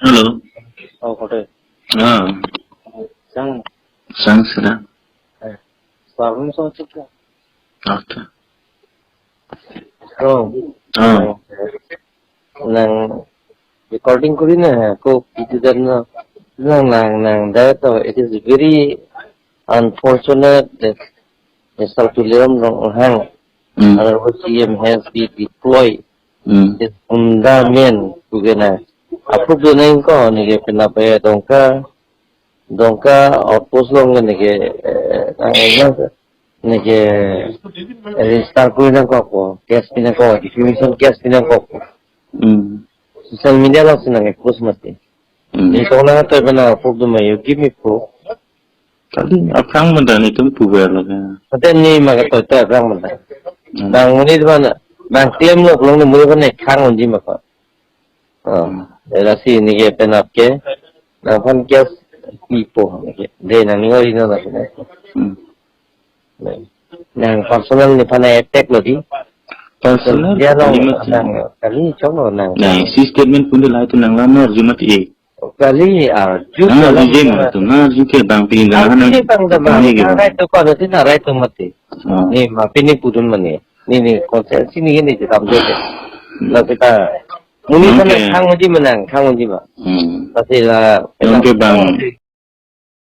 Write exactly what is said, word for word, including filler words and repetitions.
Hello. Oh, kote. Ah. Sang. Sang sida. Eh. Problem so chika. Okay. Oh. Ah. Nang recording kuri na ko itu dan na nang nang nang that, oh, it is very unfortunate that Mister Tuliram Ronghang, Hmm. Honorable C M, has been deployed Hmm. This fundament kugena. Approve do nangkok neke penap, eh, Dongka, Dongka outpost along neke, eh, nang, neke register kuri nangkok po, case pi nangkok, defamation case pi nangkok po. Hmm. Social media alongsi nang expose mati. Hmm. Ni tong nang atoi penap approve do ma, you give me proof. Kali aphrang menta netum puver lake. Ante ne ma katoitoi aphrang menta. Hmm. Bang monit mana, bang claim lo pulote ne monit mana khang unji ma ko. Oh, Hmm. Lasi neke penap ke, nangphan case pipo neke. De nangning ori no lake. Hmm. Nang personal nephan attack lo di. Personal Dia lo kali mati. Nang kali chok lo nang. Nang isi statement pun de lahai atum nang lam arju mati. Kali arju nang dalam arju je ma atum, nang arju ke bang pin dah arju nang je bang dah bang, nang ni ke nang bang. Right to kok, nanti nang right to mati. Ah. Ne ma pini pudun mane. Ne ne konsensi ne ne je tam je. Hmm. Lalu kita monit Nang mana ke khang unji ma nang, khang unji ma. Hmm. Pasti la Nang ke bang.